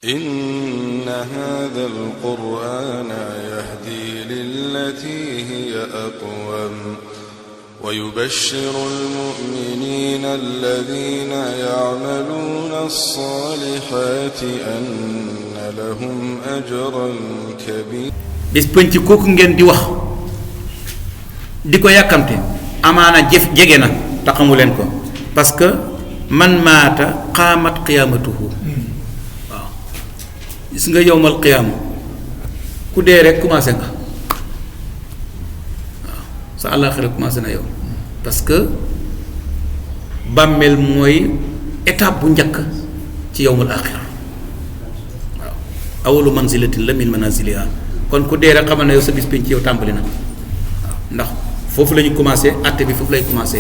إن هذا القرآن يهدي للتي هي أقوم ويبشر المؤمنين الذين يعملون الصالحات أن لهم أجرا كبيرا. bis penc kooku ngeen di wax di ko yàkkamte amaana jëf jege na te xamu leen ko parce que man maata qaamat qiyaamatuhu. waaw gis nga yowmal qiyaama ku dee rek commencé nga waaw sa àllaaxira commencé na yow parce que bàmmeel mooy étape bu njëkk ci yowmal aaxira waaw awalu manzilatin la min manaziliha kon ku dee rek xamal na yow sa bis penc yow tàmbali na waaw ndax foofu la ñu commencé àtte bi foofu lay commencé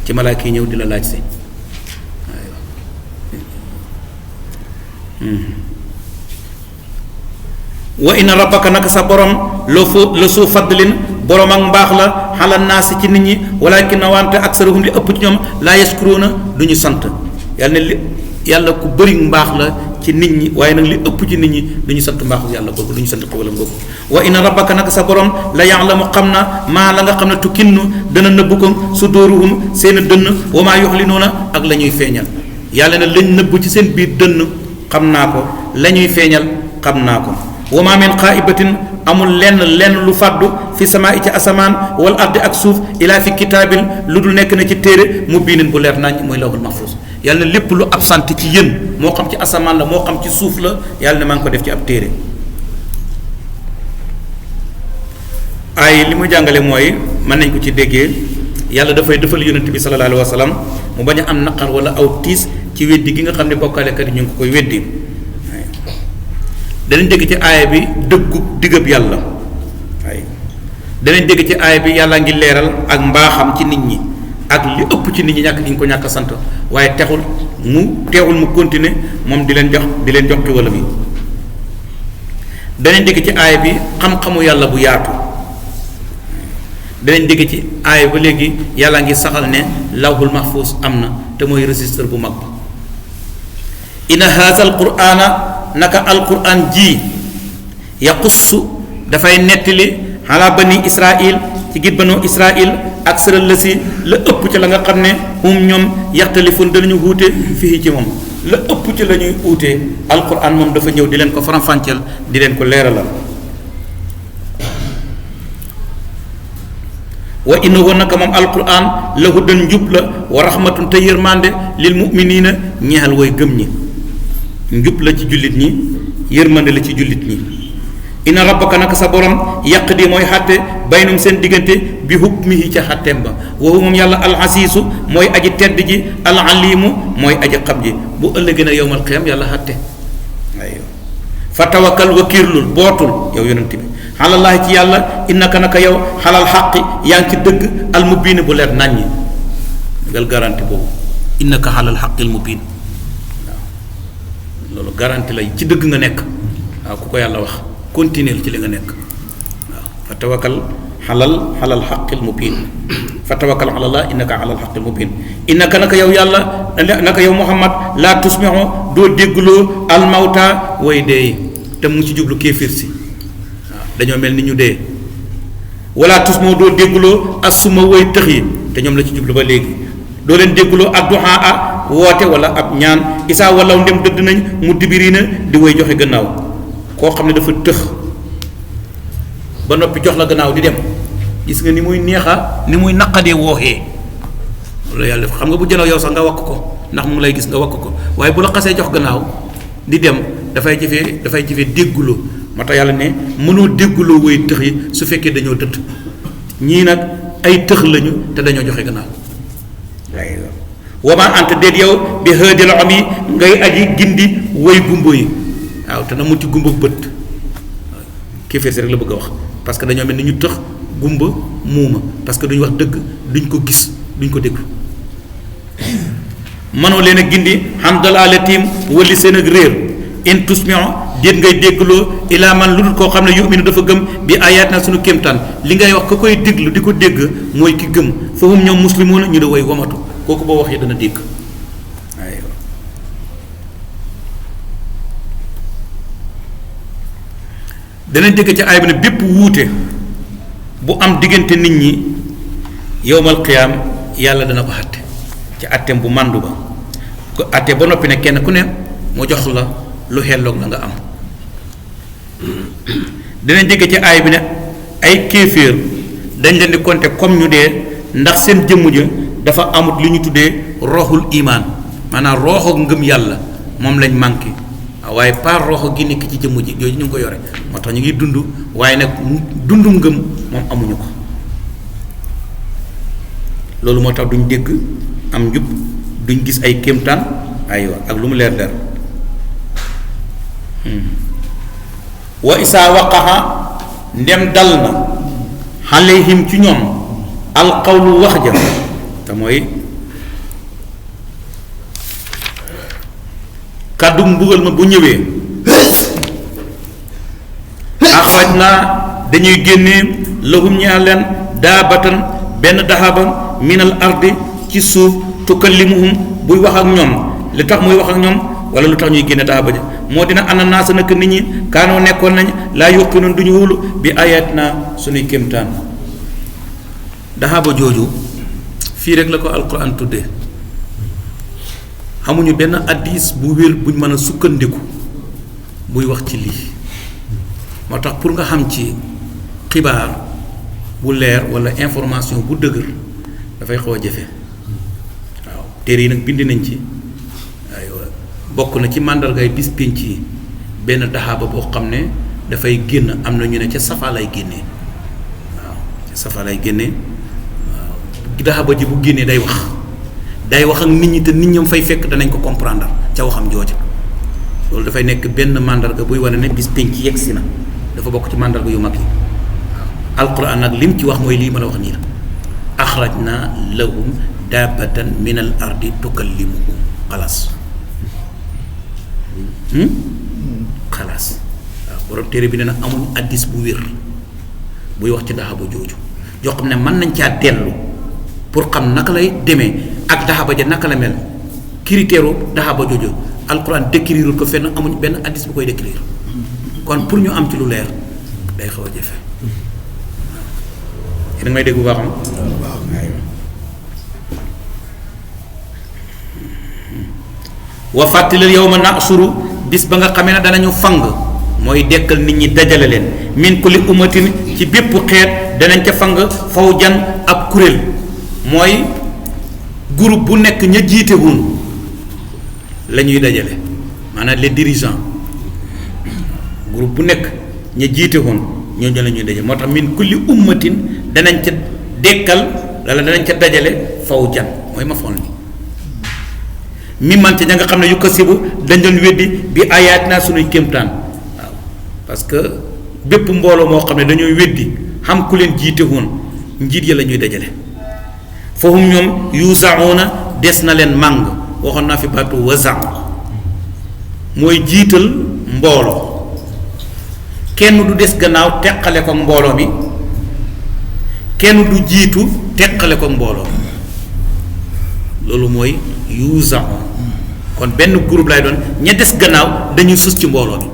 ci malaaka yi ñëw di la laaj si wa inna rabbaka naka sa borom la suu fadlin borom ak mbaax la xala naasi ci nit ñi walakin na wante aksaruhum li ëpp ci ñoom laa yaskuruuna du ñu sant yàlla ne li yàlla ku bëri mbaax la ci nit ñi waaye nag li ëpp ci nit ñi du ñu sant mbaaxu yàlla boobu du ñu sant xéwalam boobu wa inna rabbaka naka sa borom la ya'lamu xam na maa la nga xam ne tukinnu dana nëbb ko suduruhum seen dënn wa maa yuxlinuuna ak la ñuy feeñal yàlla ne lañ nëbb ci seen biir dënn xam naa ko la ñuy feeñal xam naa ko wa maa min xaa'ibatin amul lenn lu fàddu fi samaa ci asamaan wal ardi ak suuf ilaa fi kitaabil lu dul nekk na ci téere mu biinin bu leer nañ mooy lawhul mahfuus yàlla ne lépp lu absent ci yéen moo xam ci asamaan la moo xam ci suuf la yàlla ne maa ngi ko def ci ab téere ay li mu jàngale mooy mën nañ ko ci déggee yàlla dafay defal yonent bi sallallahu alayhi wa sallam mu bañ a am naqar wala aw tiis ci weddi gi nga xam ne bokkaalekat yi ñu ngi ko koy weddi danañ dégg ci aaya bi dëggu diggab yàlla waaye danañ dégg ci aaya bi yàlla ngi leeral ak mbaaxam ci nit ñi ak li ëpp ci nit ñi ñàkk diñ ko ñàkk sant waaye teewul mu continuer moom di leen jox xiwalam yi danañ dégg ci aaya bi xam-xamu yàlla bu yaatu danañ dégg ci aaya ba léegi yàlla ngi saxal ne lawhul mahfuus am na te mooy registre bu mag inna haazal qur'aana naka alquran ji yaqussu dafay nettali ala bani israil ci git banu israil ak sëral la si la ëpp ci la nga xam ne hum ñoom yaxtalifun danañu wuute fii ci moom la ëpp ci la ñuy wuute alquran moom dafa ñëw di leen ko faram-fàcceel di leen ko leeralal wa innahu naka moom alquran la hudan njub la wa rahmatun te yërmande lil muminina ñeexal way gëm ñi njub la ci jullit ñi yërmande la ci jullit ñi inna rabbaka naka sa borom yaqdi mooy xàtte baynum seen diggante bi hukmihi ca xàtteem ba wa huwa moom yàlla al asiisu mooy aji tedd ji al alimu mooy aji xam ji bu ëllëgee nag yowmal qiyam yàlla xàtte aywa fa tawakkal wakiirlul bootul yow yonent bi xalallaahi ci yàlla innaka naka yow xalal xaqi yaa ngi ci dëgg al mubiin bu leer naññi gal garanti boobu innaka xalal xaqil mubiin loolu garanti lay ci dëgg nga nekk waaw ku ko yàlla wax continuer ci li nga nekk waaw fa tawakkal xalal xaqil mubin fa tawakkal ala allah innaka alal xaqil mubin innaka naka yow yàlla naka yow muhammad laa tusmiu doo déggloo almawta way dee te mu ngi ci jublu kéefir si waaw dañoo mel ni ñu dee wala tusmiu doo déggloo assuma way tëx yi te ñoom la ci jublu ba léegi doo leen déggloo adduhaa woote wala ab ñaan isaa walaw ndem dëdd nañ mu dibiriina di way joxe gannaaw koo xam ne dafa tëx ba noppi jox la gannaaw di dem gis nga ni muy neexa ni muy naqadee wooxee loolu yàlla def xam nga bu jënoo yow sax nga wakk ko ndax mu ngi lay gis nga wakk ko waaye bu la xasee jox gannaaw di dem dafay jëfee dégguloo moo tax yàlla ne mënoo dégguloo way tëx yi su fekkee dañoo dëdd ñii nag ay tëx lañu te dañoo joxe gannaaw wa maa anta déet yow bi hëdil ami ngay aji gindi way gumbo yi waaw te na mu ci gumba bët waaw kéeféer si rek la bëgg a wax parce que dañoo mel ni ñu tëx gumba muuma parce que duñ wax dëgg duñ ko gis duñ ko déglu mënoo leen a gindi xam dalaalatim wali seen ak réer in tusmiu déet ngay déggloo ilaa man lu dul koo xam ne yuminu dafa gëm bi ayaat na suñu kéemtaan li ngay wax ka koy déglu di ko dégg mooy ki gëm fahum ñoom muslimoon ñu ne way wamatu kooku boo waxee dana dégg aywa danañ dégg ci aay bi ne bépp wuute bu am diggante nit ñi yowmal qiyaam yàlla dana ko àtte ci àtteem bu màndu ba ko àtte ba noppi ne kenn ku ne mu jox la lu xelloog la nga am danañ dégg ci aay bi ne ay kéeféer dañ leen di compter comme ñu dee ndax seen jëmm ja dafa amut li ñu tuddee roxul imaan maanaam rooxoog ngëm yàlla moom lañ manqué waaye par rooxo gi nekk ci jëmm ji jooju ñu ngi ko yore moo tax ñu ngi dund waaye nag dundu ngëm moom amuñu ko loolu moo tax duñ dégg am njub duñ gis ay kéemtaan aywa ak lu mu leer leer wa isaa waqaxa ndem dal na alayhim ci ñoom alqawlu wax ja te mooy kàddu mbugal ma bu ñëwee axraj naa dañuy génnee lahum ñaa leen daabatan benn daxaba minal ardi ci suuf tukallimuhum buy wax ak ñoom li tax muy wax ak ñoom wala lu tax ñuy génne daxaba ja moo dina ana naa sa naka nit ñi kaanoo nekkoon nañ laa yuqinoon du ñu wóolu bi ayaat naa suñuy kéemtaan daxaba jooju fii rek la ko alquran tuddee amuñu benn addis bu wér buñ mën a sukkandiku buy wax ci lii moo tax pour nga xam ci xibaar bu leer walla information bu dëgër dafay xaw a jafe waaw téere yi nag bind nañ ci aywa bokk na ci màndargaay bis pénc yi benn daxaaba boo xam ne dafay génn am na ñu ne ca safa lay génnee waaw ca safa lay génnee waaw daxaaba ji bu génnee day wax ak nit ñi te nit ñam fay fekk danañ ko comprendre ca waxam jooja loolu dafay nekk benn màndarga buy wane ne bis pénc yegg si na dafa bokk ci màndarga yu mag yi waaw alquran nag lim ci wax mooy lii ma la wax nii la axrajna lahum daabatan min al ardi tukallimuhum xalaas xalaas waaw borom téere bi ne nag amuñ addis bu wér buy wax ci daxaba jooju yoo xam ne mën nañ caa dellu pour xam naka lay demee ak daxaba ja naka la mel critère daxaba jooju alquran décrire ko fenn amuñ benn addis bu koy décrire kon pour ñu am ci lu leer day xaw a jafe yéen a may dégg bu baax wa fàttalil yawma nasuru bis ba nga xamee ne danañu fang mooy dekkal nit ñi dajale leen min kulli ummatin ci bépp xeet danañ ca fang fawjan ab kuréel mooy groupe bu nekk ña jiite woon la ñuy dajale maanaam les dirigeants groupe bu nekk ña jiite woon ñooñu la ñuy dajale moo tax min kulli ummatin danañ ca dekkal wala danañ ca dajale fawjan mooy ma foon mi man ci ña nga xam ne yu ko sibu dañ doon weddi bi ayaat naa suñuy kéemtaan waaw parce que bépp mbooloo moo xam ne dañooy weddi xam ku leen jiite woon njiit ya la ñuy dajale fahum ñoom yuzauna des na leen màng waxoon naa fi baatu wazan mooy jiital mbooloo kenn du des gannaaw teqale ko mbooloo mi kenn du jiitu teqale ko mbooloo loolu mooy yuzaun kon benn groupe lay doon ña des gannaaw dañuy sus ci mbooloo mi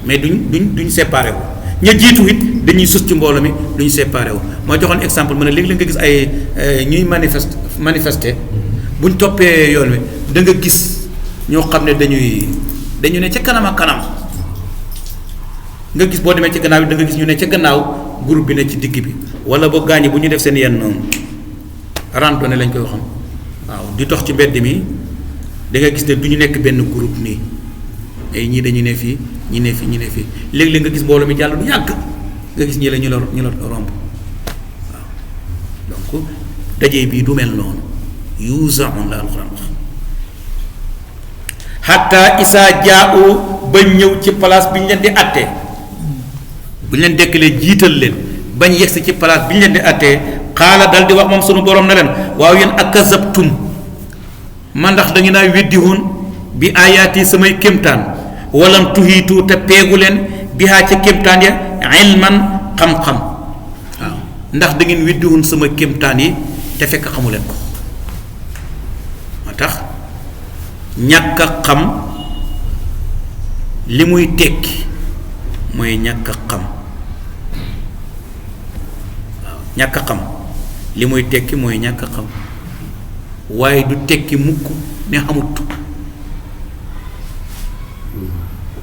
mais duñ séparé wu ña jiitu it dañuy sus ci mbooloo mi duñ séparé wu moo joxoon exemple ma ne léegi la nga gis ay ñuy manifester buñ toppee yoon wi da nga gis ñoo xam ne dañu ne ca kanam ak kanam nga gis boo demee ci gannaaw bi da nga gis ñu ne ca gannaaw groupe bi ne ci digg bi wala ba gaañi bu ñu def seen yenn randonnée lañ koy waxam waaw di dox ci mbedd mi da nga gis ne du ñu nekk benn groupe nii ay ñii dañu ne fii ñi ne fii ñi ne fii léeg-léeg nga gis mbooloo mi jàll du yàgg nga gis ñi la ñu la romb waaw donc daje bii du mel noonu yuzaun la alxuraan wax hatta isaa jaa'u ba ñëw ci place bi ñu leen di attee bu ñu leen dekkalee jiital leen bañ yegsi ci place bi ñu leen di attee xaala dal di wax moom sunu borom na leen waaw yéen akazabtum man ndax da ngeen a weddi woon bi ayaati samay kéemtaan walam tuhiitu te peegu leen bihaa ca kéemtaan ya ilman xam-xam waaw ndax da ngeen weddi woon sama kéemtaan yi te fekk xamu leen ko moo tax ñàkk a xam li muy tekki mooy ñàkk a xam ñàkk a xam li muy tekki mooy ñàkk a xam waaye du tekki mukk ne xamut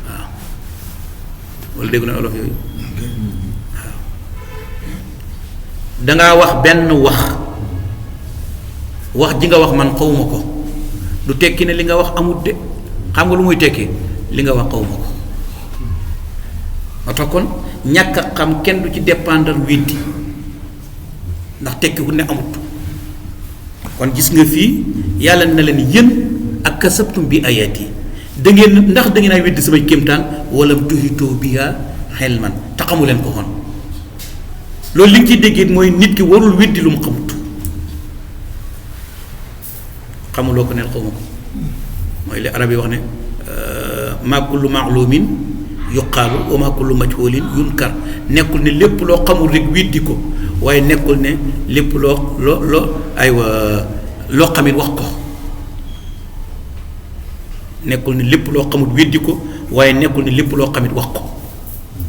waaw wala dégg na olof yooyu waaw dangaa wax benn wax ji nga wax man xawma ko du tekki ne li nga wax amut de xam nga lu muy tekki li nga wax xawma ko moo tax kon ñàkk a xam kenn du ci dépendre weddi ndax tekki ku ne amut kon gis nga fii yàlla na leen yéen ak kasabtum bi ayati da ngeen ndax da ngeen ay weddi samay kéemtaan wala tuhitoo biha xelman te xamu leen ko xoon loolu li nga ciy déggee mooy nit ki warul weddi lu mu xamut xamuloo ko neen xawma ko mooy li arab yi wax ne ma kullu maalumin yuqaalu wa ma kullu majhulin yunkar nekkul ne lépp loo xamul rek weddi ko waaye nekkul ne lépp loo aywa loo xamit wax ko nekkul ne lépp loo xamut weddi ko waaye nekkul ne lépp loo xamit wax ko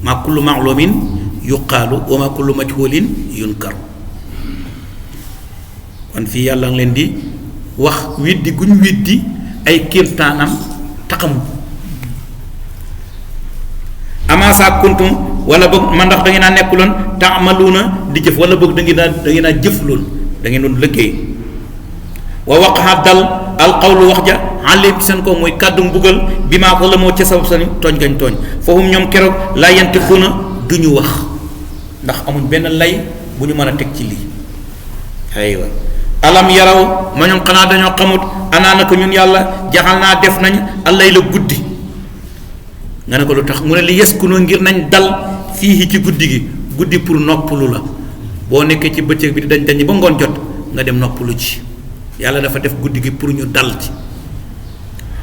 ma kullu maalumin yuqaalu wa ma kullu majhulin yunkar kon fii yàlla ngi leen di wax weddi guñ weddi ay kéemtaanam taxamu amasa kuntum wala boog man ndax da ngeen a nekkuloon taamaluuna di jëf wala boog da ngeen a jëf loolu da ngeen doon liggéey wa waqaha dal alqawlu wax ja alim seen ko mooy kàddu mbugal bi maa ko la moo ca sabab sani tooñ gañ tooñ foofu ñoom keroog laa yantiquuna du ñu wax ndax amuñ benn lay bu ñu mën a teg ci lii aywa alam yaraw ma ñoom xanaa dañoo xamut anaana ko ñun yàlla jaxal naa def nañ allay la guddi nga ne ko lu tax mu ne li yeskunoo ngir nañ dal fii ci guddi gi guddi pour noppalu la boo nekkee ci bëccëg bi di dañ ba ngoon jot nga dem noppalu ci yàlla dafa def guddi gi pour ñu dal ci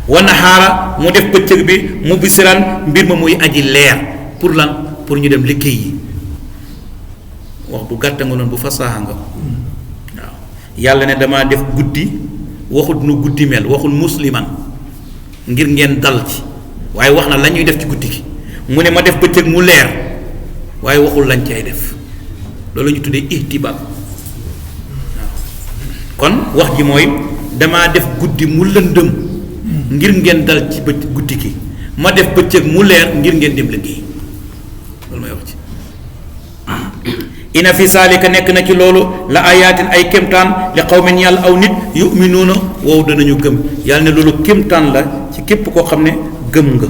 wa nahaara mu def bëccëg bi mu bisiran mbir ma muy aji leer pour lan pour ñu dem liggéey yi wax bu gàtta nga noonu bu fasaaxa nga waaw yàlla ne damaa def guddi waxut nu guddi mel waxul musliman ngir ngeen dal ci waaye wax na la ñuy def ci guddi gi mu ne ma def bëccëg mu leer waaye waxul lañ cay def loolu la ñu tuddee ihtibaab waaw kon wax ji mooy damaa def guddi mu lëndëm ngir ngeen dal ci guddi gi ma def bëccëg mu leer ngir ngeen dem liggéey loolu may wax ci ina fi saalika nekk na ci loolu la ayaatin ay kémtaan li qawmin yàlla aw nit yuminuuna wow danañu gëm yàlla ne loolu kémtaan la ci képp koo xam ne gëm nga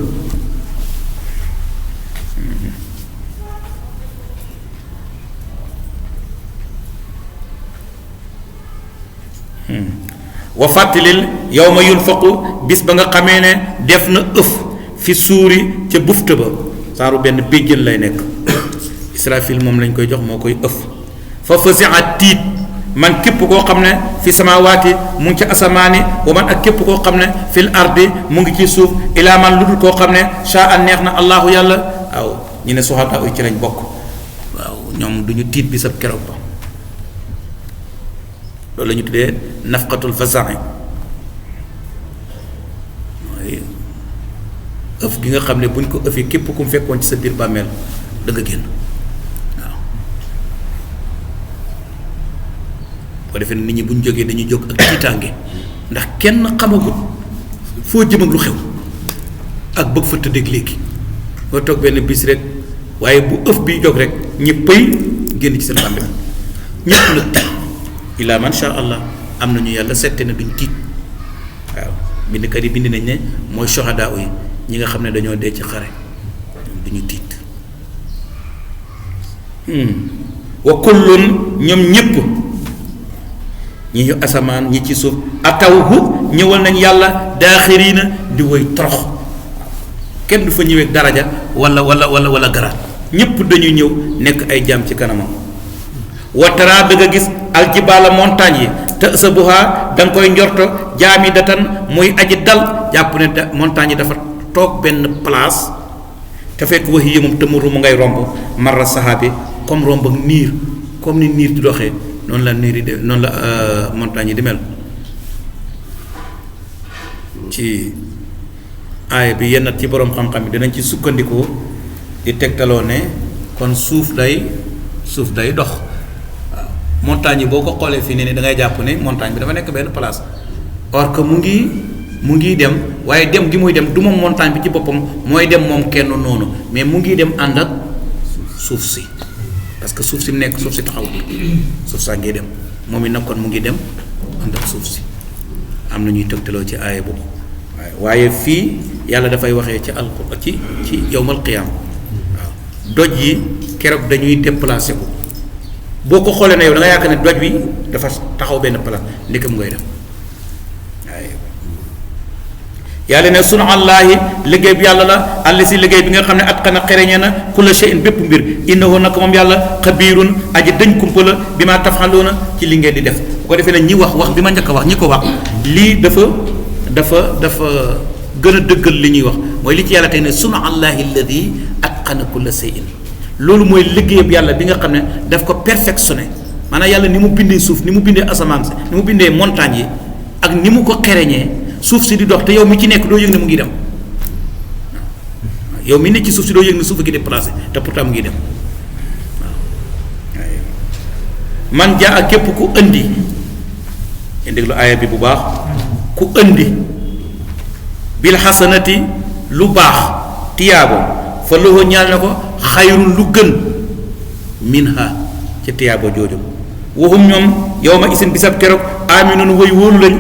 wa fàttalil yow ma yunfaqu bis ba nga xamee ne def na ëf fi suuri ca bufta ba saaru benn béjjën lay nekk Israfil moom lañ koy jox moo koy ëf fa fasi'a tiit man képp koo xam ne fi samaawaati mu ngi ci asamaani wa man ak képp koo xam ne fil ardi mu ngi ci suuf ilaa man lu dul koo xam ne shaa an neex na allahu yàlla waaw ñu ne suhadaa ci lañ bokk waaw ñoom du ñu tiit bi sab keroog ba loolu la ñu tuddee nafqatul fasa'i mooy ëf gi nga xam ne buñ ko ëfee képp ku mu fekkoon ci sa biir bàmmeel da nga génn waaw boo defee nit ñi bu ñu jógee dañuy jóg ak tiitaange ndax kenn xamagut foo jëm ak lu xew ak bëgg fa tëddeeg léegi nga toog benn bis rek waaye bu ëf bi jóg rek ñëppay génn ci seen bàmmeel ñëpp nag illaa man sha allah am nañu yàlla sette na duñ tiit waaw bindkat yi bind nañ ne mooy shuhadaa yi ñi nga xam ne dañoo dee ci xare duñu tiit wa kullun ñoom ñëpp ñi ñu asamaan ñi ci suuf atawhu ñëwal nañ yàlla daaxiriina di woy torox kenn du fa ñëwee daraja wala garaat ñëpp dañuy ñëw nekk ay jaam ci kanamam watara da nga gis aljibaala montagne yi te sa buhaa da nga koy njorto jaami datan muy aji dal jàpp ne montagne yi dafa toog benn place te fekk wax yi moom tëmuru mu ngay romb marra saxaabi comme romb ak niir comme ni niir di doxee noonu la niir yi de noonu la montagne yi di mel ci aaya bi yenn ci boroom xam-xam yi dinañ ci sukkandikoo di tegtaloo ne kon suuf day dox waaw montagne yi boo ko xoolee fii ne da ngay jàpp ne montagne bi dafa nekk benn place or que mu ngi dem waaye dem gi muy dem du moom montagne bi ci boppam mooy dem moom kenn noonu mais mu ngi dem ànd ak suuf si parce que suuf si mu nekk suuf si taxawut suuf saa ngi dem moom it nag kon mu ngi dem ànd ak suuf si am na ñuy tëgtaloo ci aaya boobu waaye fii yàlla dafay waxee ci alquraan ci yawmal qiyaam waaw doj yi keroog dañuy déplacé ko boo ko xoolee na yow da nga yaakaar ne doj bi dafa taxaw benn place ndekam ngay dem waaye yàlla ne sunu allaahi liggéey bi yàlla la àll si liggéey bi nga xam ne atqana xereñe na kulla shay'in bépp mbir innahu nag moom yàlla xabiirun aji dañ kumpa la bi ma tafxaluuna ci li ngeen di def bu ko defee ne ñi wax bi ma njëkk a wax ñi ko wax lii dafa gën a dëggal li ñuy wax mooy li ci yàlla tey ne sunu allaahi alladi atqana kulla shay'in loolu mooy liggéeyam yàlla bi nga xam ne daf ko perfectionné maanaam yàlla ni mu bindee suuf ni mu bindee asamaan si ni mu bindee montagne yi ak ni mu ko xereñee suuf si di dox te yow mi ci nekk doo yëg ne mu ngi dem yow mi nekk ci suuf si doo yëg ne suuf a ngi déplacé te pourtant mu ngi dem waaw man jaa ak képp ku indi ngeen déglu aaya bi bu baax ku indi bil xasanati lu baax tiyaabo fa lahu ñaal na ko xayrun lu gën minha ci tiyaabo jooju waxum ñoom yow ma isin bisab keroog aminun way wóolu lañ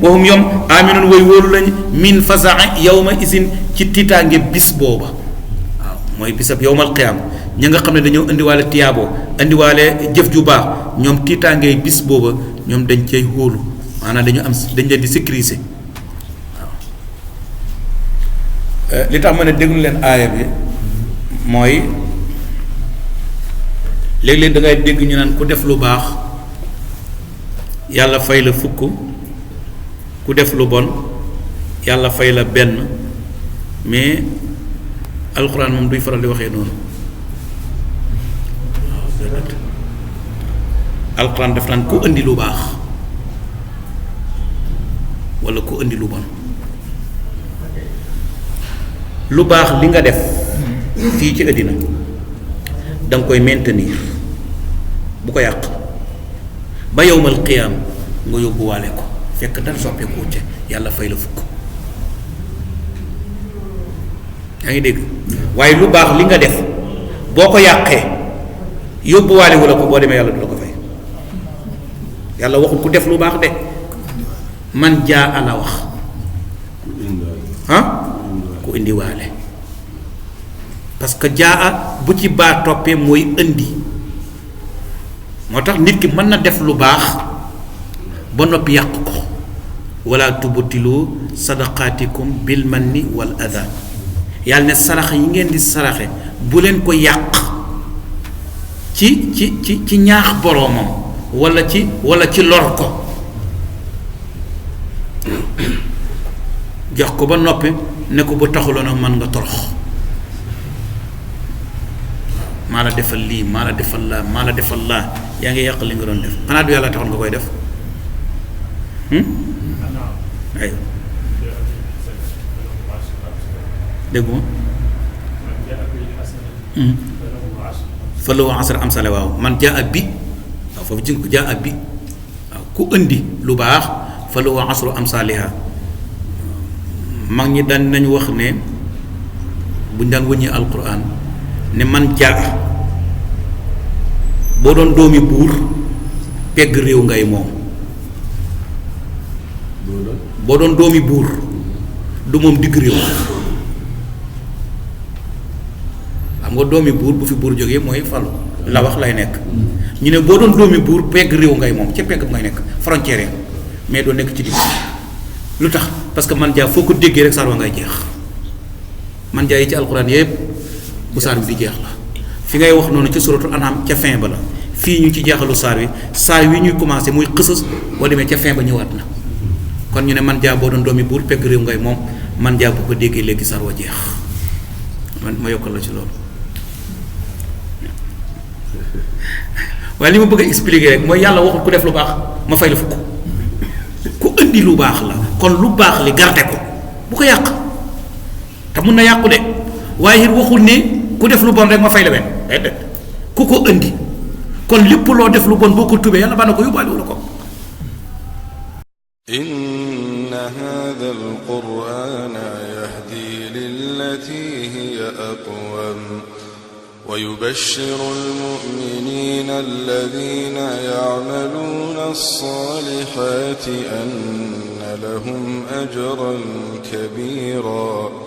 waxum ñoom aminun way wóolu lañ min fasaa yow ma isin ci tiitaange bis booba waaw mooy bisab yowmal qiyaam ña nga xam ne dañoo indiwaale tiyaabo indiwaale jëf ju baax ñoom tiitaange bis booba ñoom dañ cay wóolu maanaam dañ leen di sécuriser waaw li tax ma ne déglu leen aaya bi mooy léeg-léeg da ngay dégg ñu naan ku def lu baax yàlla fay la fukk ku def lu bon yàlla fay la benn mais alxuraan moom duy faral di waxee noonu alxuraan daf naan ku indi lu baax walla ku indi lu bon lu baax li nga def fii ci àddina da nga koy maintenir bu ko yàq ba yowmal qiyaam nga yóbbuwaale ko fekk dara soppeeku ca yàlla fay la fukk yaa ngi dégg waaye lu baax li nga def boo ko yàqee yóbbuwaale wala ko boo demee yàlla du la ko fay yàlla waxul ku def lu baax de man jaa ala wax ku indiwaale parce que jaa bu ci baa toppee mooy indi moo tax nit ki mën na def lu baax ba noppi yàq ko wala tubtilu sadaqaatikum bil manni wal adha yàlla ne sarax yi ngeen di saraxe bu leen ko yàq ci ñaax boroomam wala ci lor ko jox ko ba noppi ne ko bu taxuloon ak man nga torox maa la defal lii maa la defal laa yaa ngi yàq li nga doon def xanaa du yàlla taxoon nga koy def aywa dégg nga fa lahu asru amsal waaw man jaa bi waaw foofu jëng ko jaa bi waaw ku indi lu baax fa lahu asru amsaliha mag ñi daan nañ wax ne buñ daan wëññee alquran ne man jaa boo doon doomi buur pegg réew ngay moom boo doon doomi buur du moom digg réew xam nga doomi buur bu fi buur jógee mooy falu la wax lay nekk ñu ne boo doon doomi buur pegg réew ngay moom ca pegg bu ngay nekk frontière mais doo nekk ci digg lu tax parce que man jaa foo ko déggee rek saar wa ngay jeex man jaa yi ci alxuraan yëpp bu saar bi di jeex la fi ngay wax noonu ci suratul an'am ca fin ba la fii ñu ci jeexalu saar wi ñuy commencé muy xësës boo demee ca fin ba ñëwaat na kon ñu ne man jaa boo doon doomi buur pegg réew ngay moom man jaa bu ko déggee léegi saar wa jeex man ma yokkal la ci loolu waaye li ma bëgg a expliquer rek mooy yàlla waxul ku def lu baax ma fay la fukk ku indi lu baax la kon lu baax li garde ko bu ko yàq te mun na yàqu de waaye it waxul ne ku def lu bon rek ma fay la benn déedéet ku ko indi kon lépp loo def lu bon boo ko tubee yàlla baa na ko yóbbaale wu la ko. inna hadha al-qur'ana yahdi lillati hiya aqwam wa yubashshiru al-mu'minina alladhina ya'maluna as-salihati anna lahum ajran kabira.